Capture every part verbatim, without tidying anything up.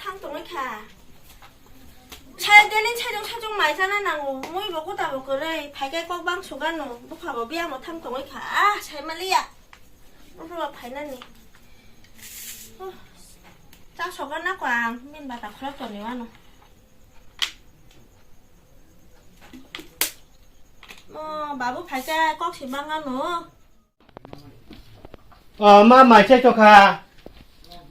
Thang tongwi kha. Sai delin saijong saijong mai chana nango. Mui bo kuta bo kwrwi. Phai khe kok bang sugano. Bupha bo biyamo thang tongwi kha. Ah, sai maliya. Bupha bo phainani. Oh, cha sogan nako ang. Min bata khulok toni wano. Mo babu phai khe kok si bang ano. O, ma mai chai tokha.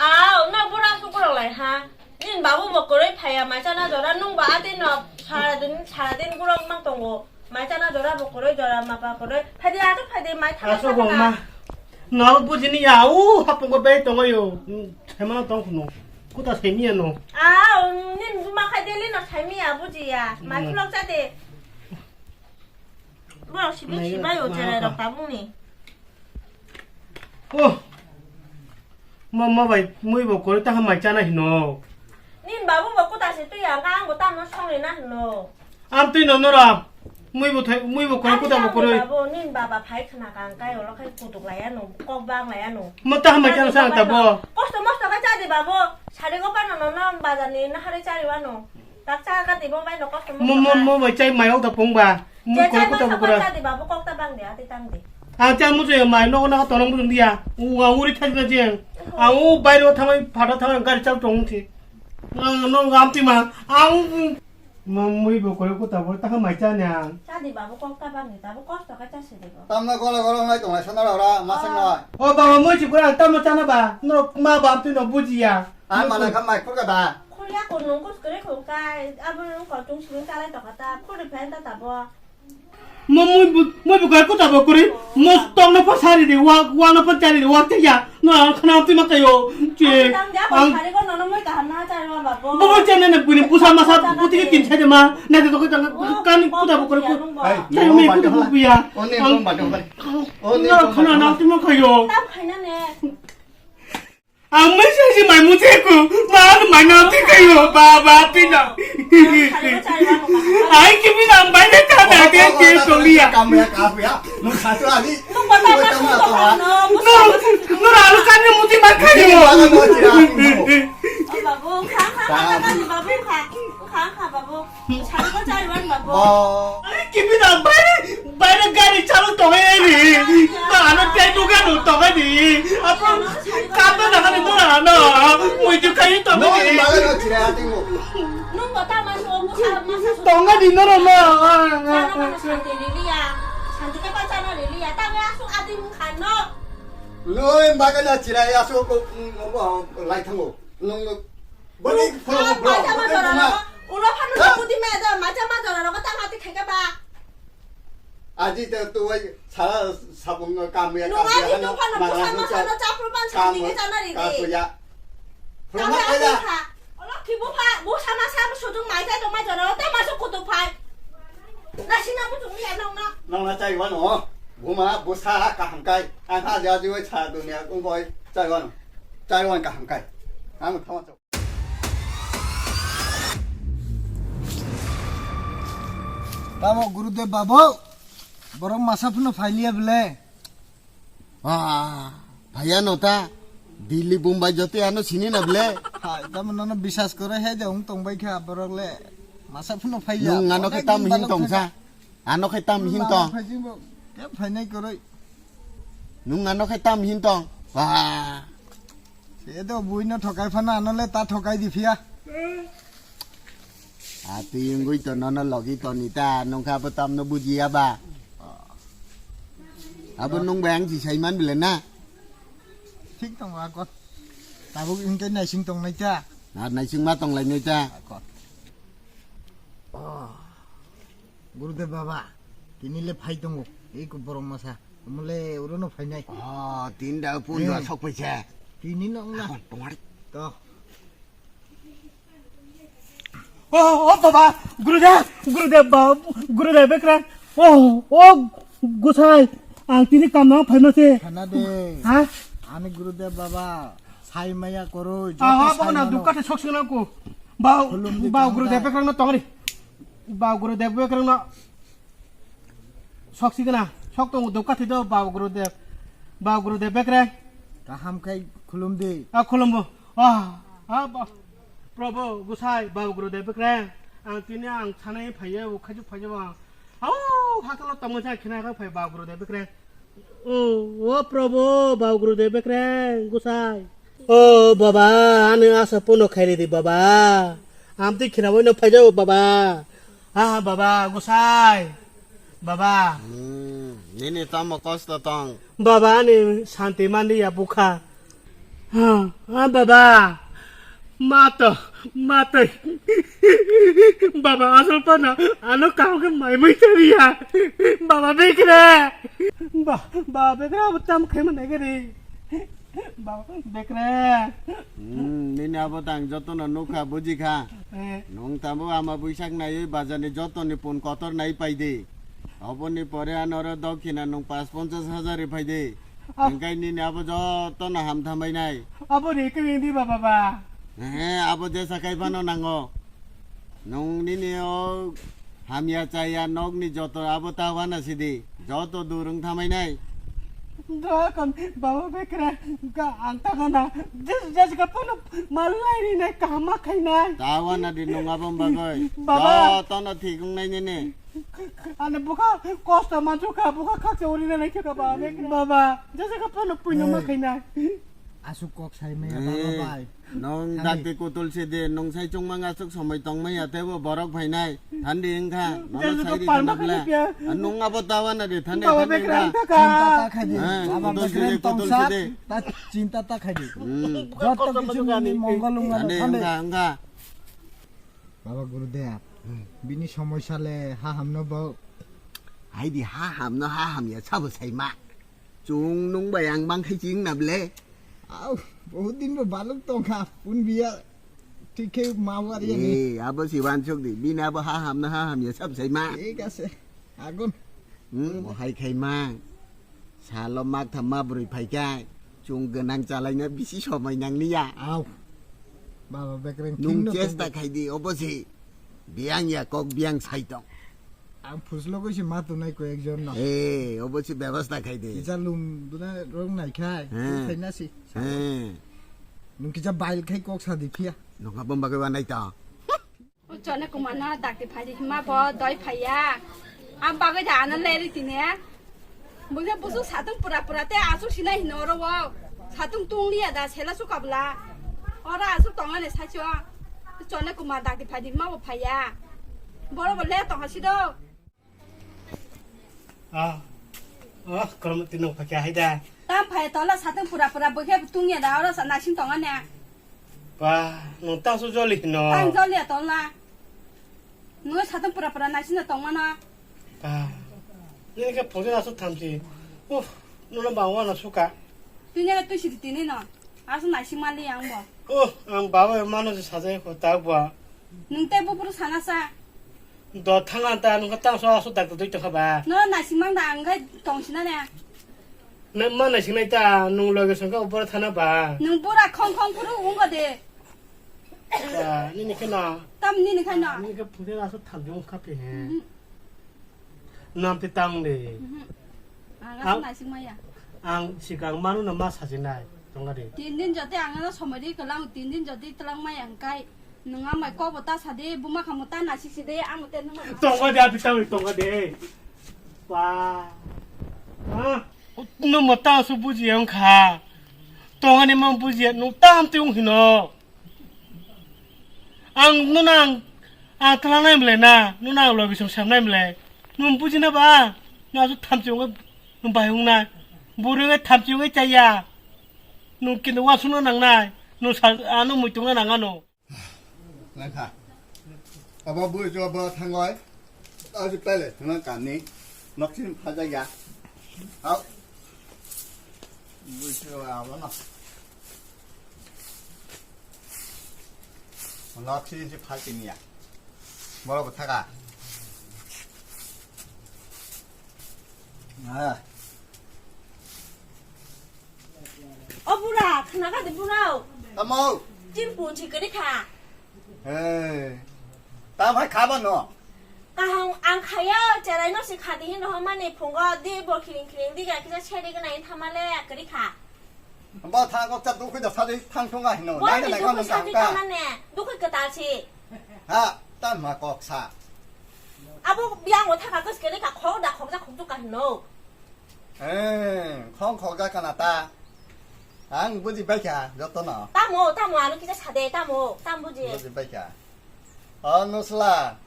Aw, no bura su kurang lai ha. Nin babu bo kwrwi phaiya mai chana jora nung ba ati no sara din, sara din gurok mang tongo. Mai chana jora bo kwrwi jora ma ba kwrwi. Phaidi ato phaidi mai thana Aso thana. Bong ma. No bujini ya u hapung ko be tongo yo. Thema tong kuno. Kuta semiya no. Aw, nin buma khai deli no semiya bujiya. Mai Hmm. Khulok cha de. Borok sibin Nai- sibai o nai- cherai rok tabung ni. Oh. Ma, ma bai mui bo kore ta hamai chana hino. Nin babu bo kuta se twi ang ang bo tamo songri na hino. Am twi no nora. Mui bo thai, mui bo kore kuta bo kore. Babu nin baba phai khna kang kai olo khai kutuk laya no, kok bang laya no. Ma ta hamai chana sa ta bo. Kosto mosto ka cha di babu. Sari ko pa no no no bazar ni na hari chari wano. Tak cha ka di bo bai no kosto mosto. Mo, mo, ka. Mo bai chai mai ok ta pung ba. Mui kore kuta bo kore. Chadi babu kok ta bang de, ati tang de. Ang cha muchung ya mai nogo naga torong muchung dia. U ang uri thajna jeng. Ang u bairo thamai phata thamai gari chal tong thi. Ang no gam ti ma. Ang ma mui bo kore kuta bo ta mai cha nya. Chadi babu kok ta bang de, tabu kos to ka cha se de bo. Tamna gola gola ngai tong lai sana ra ma sang nai. O baba mui chi kura tamno chana ba. No ma ba tu no bujiya. A mana kha mai khurka da. Khurya ko nung kus kre khung kai, abo nung ko chung sung chalai to kata, khuri phen ta tabo. Mo mui bu, mui bu gar ko tabo kuri, mo tong no pa sari de, wa, wa no pa chari de, wa te ya, no ang khana ti ma kayo, che, ang. Ang ja pa sari ko no no mui kaham na chari ma babo. Bo bo chene ne buni busa masa buti ke tin chai de ma, na de to ko tang kan ko tabo kuri ko. Hai, chai mo mui ko tabo buya. One ko ma de. One no khana na ti ma kayo. Tam khaina ne. Ang mese si mai mute ko, ma ano mai na ti kayo, ba, ba, pina. Ai, ki pina ang bai na ta ta te te to liya. Kamu ya, kamu ya. Nung satu ali. Nung bata ma su to ka no. No, no, alo kan ni muti ma kayo. Ano mo tira. Oh, babu, kha, kha, kha, kha, babu, kha. Kha, kha, babu. Sari ko chari wan, babu. Bo. Ai, ki pina ang bai. Baire gari chalo tongai ni. Ba ano tei duga no tongai ni. Apo kata na kani no ano. Mui tu kai tongai ni. Nung kota mas o musa masa. Tongai ni no no no. Santi liliya. Santi ke pacha no liliya. Tang ya su adi mung khan no. Loi baga na chira ya su ko lai thango. Nung bani pholo bro. Macha ma jora no. Ulo phano no budi me da macha ma jora no ta mati kheke ba. Aji te tu wai sa sabung kam ya. Nunga kam ya ni no. Tu phano busa masa no chapru pan sani ke chana ri de. Ka ya. Pholo ma kaya. Olo ki bu pha, bu sama sama sujung mai tai to mai jora ta ma su kutu phai. Na sina bu tu ya nong na. Nong na chai wan o. Bu ma bu sa kaham kai. Ang ha ja ji wai sa dunia kung koi chai wan. Chai wan kaham kai. Ang thama. Tamo Gurudev babu, borok masa phano phailiya bele. Ah, phaiya no ta. Delhi, Bombay joto ano sini na bele. Hai, tamo nono bisas kore he je ung tong bai kha borok le. Masa phano phailiya. Nung ano khe tam hin tong sa. Ano khe tam hin tong. Phainai koroi. Nung ano khe tam hin tong. Wah. Se do bui no thokai phano ano le ta thokai di phiya. Ati wngwi to nono logi toni ta nung kha bo tam no bujiya ba. Abo nung bai ang si sai man bile na. Thik tong akot. Tabuk wngke naising tong nai ta. Na naising ma tong lai nai ta. Akot. Gurudev baba, tini le phai tongo, ei ko borok masa, omo le oro no phainai. Oh, tin da pun da sok paisa. Tini no wngna. Akon tongari. To. Oh, oh, baba, Gurudev, Gurudev, baba, Gurudev, bekra. Oh, oh, gusai, ang tini kam nang phaima se. Khana de. Ha? Ani Gurudev baba, sai maya koro. Ah, baba, na dukate sok singna ko. Ba, ba Gurudev bekra no tongari. Ba Gurudev, Gurudev no sok signa, sok tongo dukha thwi do ba Gurudev, ba Gurudev bekre. Kaham khai khulum di. A khulumbo. Ah, ah, ba. Probo, Gusai, Baba Gurudev Bekreng, ang tini ang sanai phaiyo, khajuk phaiyo ang. Au, hakalo tongma sa khina kha phai Baba Gurudev Bekreng. O, o Probo, Baba Gurudev Bekreng, Gusai. O Baba, ani asa puno khairi di Baba. Amtwi khina boino phaiyo Baba. Ah, Baba, Gusai. Baba. Hmm, nini tamo kosto tong? Baba, ani santi mandi ya bukha. Ha, ha, Baba. Mato, mato. Baba, asal pana, ano kau ke mai mai tariya. Baba, Bekre. Ba, Baba, Bekre, abo tam khai mana gari. Ba, Bekre. Hmm, nini abo tang joto no nukha, bujikha. Eh. Nung tamo ama buisak naiwi bazar ni joto ni pun kotor nai pai di. Oboni pore anoro dokhina nung pas ponchas hajar ri phai di. Ah. Hingkai nini abo joto no ham thambai nai. Abo ri kring di baba ba. He, abo jesa kai phano nango. Nung nini o hamya chaya nokni joto abo ta wana sidi. Joto durung thamai nai. Dokon baba Bekre ga ang ta gana. Jes jes ga pono malai ri nai kaham ma khai nai. Ta wana di nung abo bagoi. Baba. Joto no thik wng nai nini. Ani bukha kosto mansu kha, bukha khaksa uri nai kha baba Bekre. Baba, jes ga pono puino ma khai nai. Asuk kok sai maya baba bai. Nong dakti kutul sidi, nong sai chungmang asuk somoi tongmaya tebo borok phainai. Thandi wngkha, nono sai ri khana bla. Nong abo tawana de thandi thandi wngkha. Chinta ta khaidi. Baba kutul sidi, kutul sidi. Ta chinta ta khaidi. Joto kichu ni mongol wngkha thandi. Wngkha, wngkha. Baba Gurudev, bini somosya le ha hamno bo. Hai di ha hamno ha hamya sabo sai ma. Chwng nwng bai ang mang khai ching na ble. Au, bahut din bo baluk tong kha, pun biya thik khe ma war ya ni. Eh, abo si wansuk di, bini abo ha hamna ha hamya sab sai ma. Thik ase, agun. Hmm, bo hai khai ma. Salo mak tham ma bwrwi phai kha, chwng gwnang chalaina bisi somoi nang liya. Au, baba bekreng. Nwng chesta khai di, obo si. Biyang ya kok biyang sai tong. Ang phuslo koi se ma tongnai koi ekjon no. Eh, obo se bebasta khai de. Kisa lum duna rong nai khai. He. Khai na si. He. Nung kisa bail khai kok sa di phiya. Nokha bomba khe wanai ta. O chone kumana dakti phai di hima bo doi phaiya. Am bagoi da ana leri tine. Bungke busu satung pura pura te asuk sinai hino oro wo. Satung tung liya da sela su kabla. Ora asuk tongane sacho. Chone kumar dakti phai di hima bo phaiya. Boro bo le tong hasi do. Ah, ah, kormo tino phakya hai da. Tam phai tola satung pura pura bokhe tungya da oro sa naising tonga ne. Ba, nung ta su joli hino. Tang joli ya tola. Nung satung pura pura naising na tongma na. Ba, nini ke phone na su thamsi. Uf, nuna ba wana suka. Tini le tu si tini no. Asu naising mali yang bo. Oh, ang baba mano se sajai ko ta bo. Nung te bupuru sana sa. Do thanga ta nung ta so asu dak doi to khaba. No naising mang da ang gai tong sina ne. Na ma naising nai ta nung loge song ka upor thana ba. Nung pura khong khong puru ung ko de. Ba, nini ke na. Tam nini khai no. Nini ke phunde asu tham jong kha pe he. Mhm. Nam te tang de. Mhm. Ang asu naising maya. Ang sikang manu na ma sajinai tonga de. Tin din jote ang ano somoi di kelang, tin din jote telang maya ang kai. Nung amai kok bo ta sa de, buma khamu ta naising si de, ang te nung. Tonga de, abi tang tonga de. Wa. Ha? Nung mo ta su buji ang kha. Tonga ni ma buji, nung tam te ung hino. Ang nuna ang, ang tlangnai mle na, nuna ang logi song samnai mle. Nung bujina ba, na su thamchi ungwi nung bai ungna. Buru ungwi thamchi ungwi chaya. Nung kintu wa sungna nangnai. Nung sa, ano muitung na nangano. Langkha. Abo bui jo bo thangoi. Asu pele thangna kani. Noksin phaja ya. Au. Bui jo abo no. Lok si si phal tini ya. Boro bo thaka. Ah. O bura, khna kha di bura. Tamo. Tin pun si kari kha. Hey. Ta bhai khaba no. Kaham ang khaya, cherai no si khadi hin rohor mani phungo di bo khiring khiring di ga kisa seri gana in thamale kari kha. Bo thang kok cha dukhui da sadi thang thunga hino. Bo nai ni nai dukhui kam sadi thang ka. Thang ne, dukhui kwtal si. Ha, tan ma kok sa. Abo biang o thaka kos kene ka khok da khok da khok da ka hino. Eh, khong khok da kana ta. Ang buji bai kha, joto no. Tamo, tamo, ano kisa sade, tamo, tam buji. Buji bai kha. O nusla.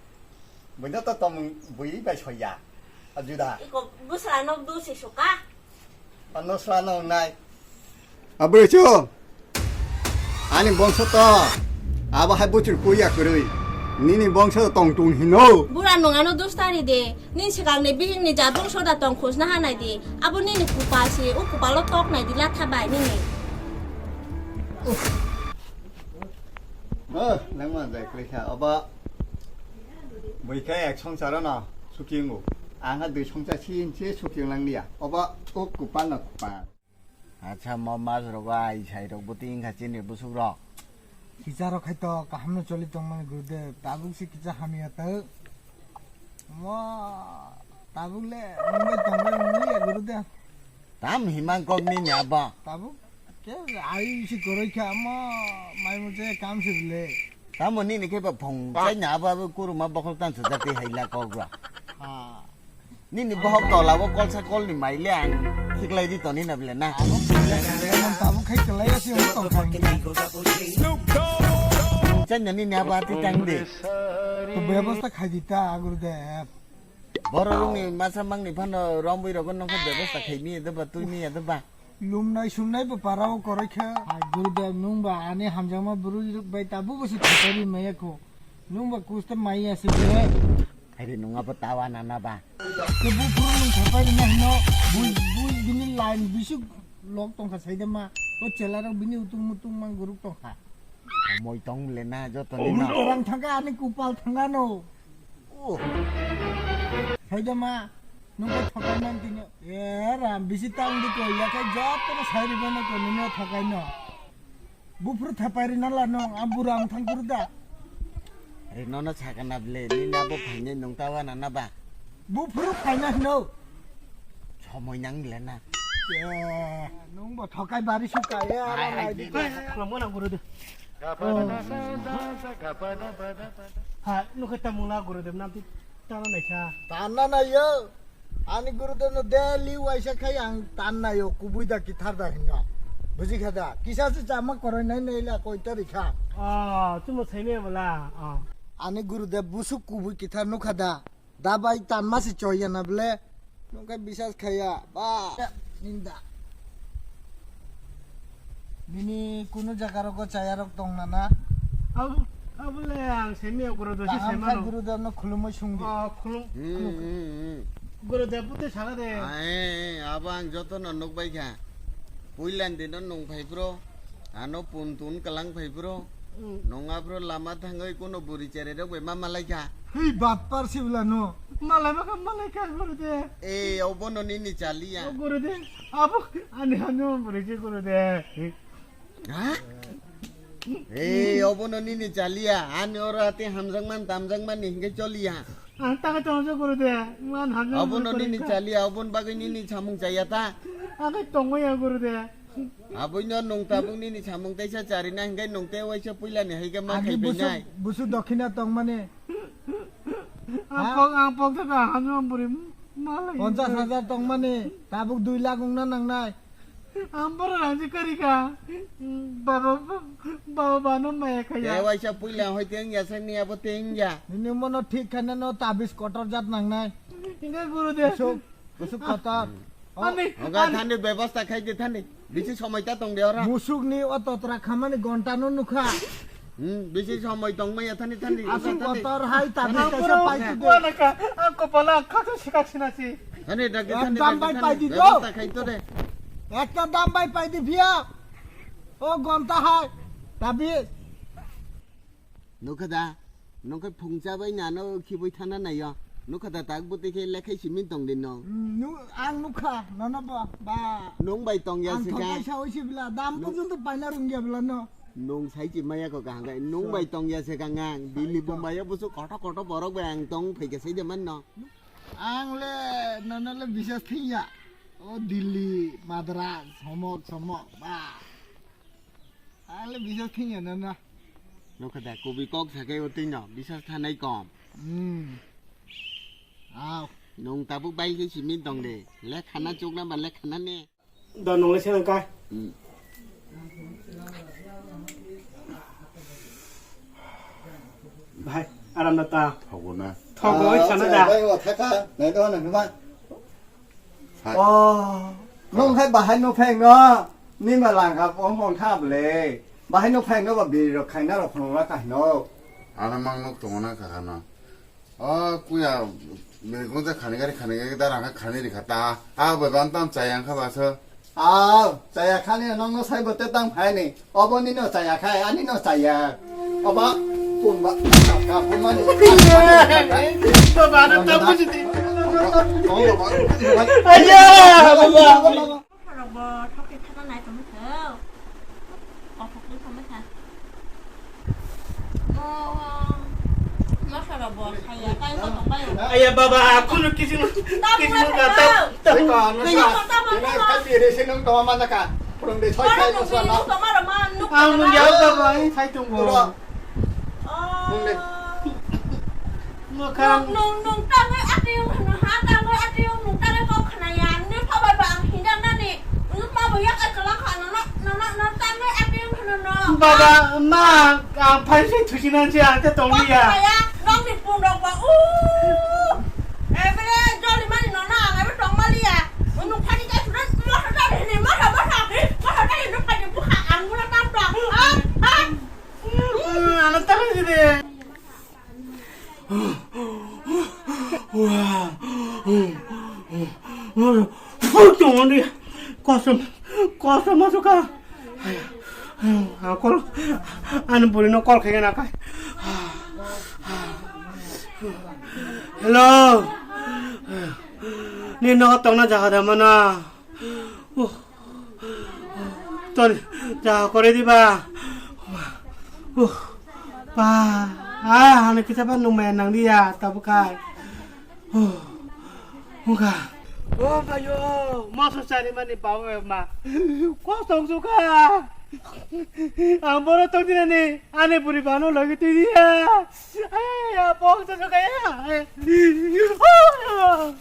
Buino to tong bui bai soya. Ajuda. Iko busra nok du si suka. O nusla no nai. Abro chu. Ani bongso to. Abo hai buchur kuya kurui. Nini bongso to tong tung hino. Bura nung ano dustari de. Nin sikang ni bihing ni jabung soda tong khus na hanai di. Abo nini kupal si, u kupalo tok nai di latha bai nini. Oh, nangma jai klikha. Oba bui khe ek songsar no suki wngo. Ang ha dui songsar sin se suki wng nang liya. Oba o kupal no kupal. Acha, mo mas rogo ai sai rok buti wngkha chini busuk rok. Kicha rok khai to kaham no choli tong mani Gurudev. Tabuk si kicha hamya to. Mo tabuk le mungbai tong mani ya Gurudev. Tam himang kok nini abo. Tabuk ke ai si koroi kha mo mai mo je kam si bile. Tamo nini khe ba phong chai na abo abo kuruma bokhol tan sujak tei haila kok ba. Ha. Nini bohok tola bo kolsa kolni maile ang khiklai di toni na bile na. Abo problem abo tabuk khai kelai asi abo tong kha. Chanya nini abo ati tang di. To bebosta khai di ta Gurudev. Boro rungni masa mangni phano rombui rogo nokha bebosta khai mi de ba tui mi de ba. Lumnai sumnai bo parao koroi kha. Hai Gurudev nung ba ani hamjakma bwrwi rok bai tabuk bo se thapari maya kho. Nung ba kusta maya se bile. Hai re nung abo tawa nana ba. Ke bu phuru nung thapari na hino. Bui bui bini line bisuk lok tongkha saide ma. O chela rok bini utung mutung mang guruk tongkha. Moi tong le na joto ni. Bui no. Terang thangka ani kupal thangka no. Oh. Saide ma. Nungkhe thokai man tini. E ram, bisi tang di ko, ya khe joto no sai riba no ko, nini thokai no. Buphuru thapai rina la no, a bura ang thang kuru da. Re no no sakana ble, nini abo phainai nung tawa nana ba. Buphuru phaina hino. Somoi nang le na. E, nung bo thokai bari suka, e, ara nai di. Khulumgo na guru de. Ha, nukhe tamung la guru de, nam ti tana naisa. Tana naiyo. Ani Gurudev no daily waisa khai ang tan naio, kubui da kithar da hinga. Buji kha da? Kisa se chama koroi nai nai la koi tari kha. Ah, chumo saime bala. Ah. Ani Gurudev busuk kubui kithar nukha da? Da bai tan ma se choi ya na ble. Nung khe bisas khaya. Ba. Ninda. Bini kunu jaga rogo chaya rok tong na na? Abo, abo le ang semi okoro dosi kaham sema khai no. Gurudev no khulumui sung di. Oh, khulum. Hmm, hmm, hmm. Gurudev pute saka de. Ai, abo ang joto no nuk bai kha. Puilan dino nung phai phro. Ano pun tun kalang phai phro. Hmm. Nung aphro lama thangoi kuno buri chere rok bai ma malai kha. Hei batpar sibla no. Malai ma kha malai kha Gurudev. E, obo no nini chaliya. O Gurudev. Abo ani hano buri se Gurudev. Ha? Ei, obono nini chaliya. Ani oro ate hamjakman, tamjakman ni hinke choliya. Ang taka tongsa Gurudev. Man hamjakman. Obono nini chaliya, obon bagwi nini samung chaya ta. Ang tongmaya Gurudev. Aboino nung tabuk nini samung teisa charina hinke nung te waisa puila ni haike ma. Ani khai busuk, bainai. Busuk dokhina tongmani. Ang pok, ang pok taka hamjakman buri malai. Ponchas hajar tongmani, tabuk dui lakh wngna nangnai. Ang borok rangchi karika. Baba, baba bano maya khaya. Te waisa puila hoi teng ya, sani abo teng ya. Nini mono thik khana no tabis kotor jat nangnai. Inga Gurudev. Busuk, busuk kotor. Oh. Ani, oga ani. Thani bebosta khai de thani. Bisi somoi ta tong de ora. Musuk ni o totra khamani gonta no nukha. Hmm, bisi somoi tongmaya thani thani. Asuk kotor hai tabis kaisa pai tu de. Ang kopala khato sikak sinasi. Thani dak de thani. Ekdam bai pai di do. Bebosta khai to de. Ekta dam bai pai di phiya. O gonta hai. Tabis. Nukha da. Nokhe phungcha bai nano khibui thana naio. Nukha da tak bwtwi khe lekhai simi tong di no. Hmm, nu-, ang nukha nono bo ba. Nung bai tong ya se ka. Ang thokai sa oi sibla dam pojong to paina rung ya bla no. Nung sai chi maya ko kaham kai. Nung bai tong ya se ka ngang. Bini bumbai o busu koto koto borok bai ang tong phai khe sai de man no. Ang le nono le bisas thing ya. O Delhi, Madras, homok, somok, ba. Ale bisas thing ya na na. Nokha da, kubui kok sakai o twi no, bisas thanai kom. Hmm. Aw. Nung tabuk bai khe simi tong de. Lekhana chukna ba lekhana ne. Da nung le senang kai. Hmm. Bhai, aram da ta. Thogo na. Thogo, ah, sana da. Bai wa thaka, nai do na ma. Sa- Oh, nung hai bahai no pheng no. Ni ma lang ka pong pong tha ble. Bahai no pheng no ba biri rok khaina rok phung la ka no. Ana mang nok tongo na kaka no. O kuya, biri kung ja khani gari khani gari da rang kha khani ri kha ta. A bai ban tam chai ang kha ba so. A, chaya khani nong no sai bo te tang phai ni. Obo nino chaya khai, ani no chaya. Oba, pun ba, ka pun mani. Baba, ano tapo si ti. Aya, baba. Rok bo thok khe thana nai tongwi kha. Kothok ni tongwi kha. Mo, mo soro bo khaya, tai mo tong bai. Aya baba, kunu kisim, kisim ka ta. Iko, ano sa. Ina kati re se nung toma mana ka. Purung de choi choi mo sa na. Ang nung ya baba, ai sai tong bo. Nung le. Nung, nung, nung tangwi atiyung hwno ha, tangwi atiyung nung tangwi kok khna ya, nini pha bai ba ang hinjak nani, nung ma bo yak ai kwlang kha, nono, nono, nono tangwi atiyung hwno no. Baba, ma, ang phai se thusi nang se, ang te tong liya. Kok khna ya, nokni pun rok ba, u, ebele joli mani nono, ang ebe tong ma liya, nung phani kai sudan, mothor tari hini, mothor, mothor, mothor tari nung phani bukha, ang mula tam tong, ah, ah. Ano tara jide. Fuck, tong dia. Kosong, kosong masuk ka. Kol, anu buri no kol kaya nakai. Hello. Ni no tong na jaga da mana. Uh. Toni, ja kore diba. Uh. Pa. Ah, ano kita pa numaya nang dia, tabukai. Uh. Muka. Oh, bayo, moso sari mani bawa ma. Kosong suka. Ang boro tong dinani, ane buri bano lagi tu dia. Ay, ya, bong suka ya. Ay. Oh.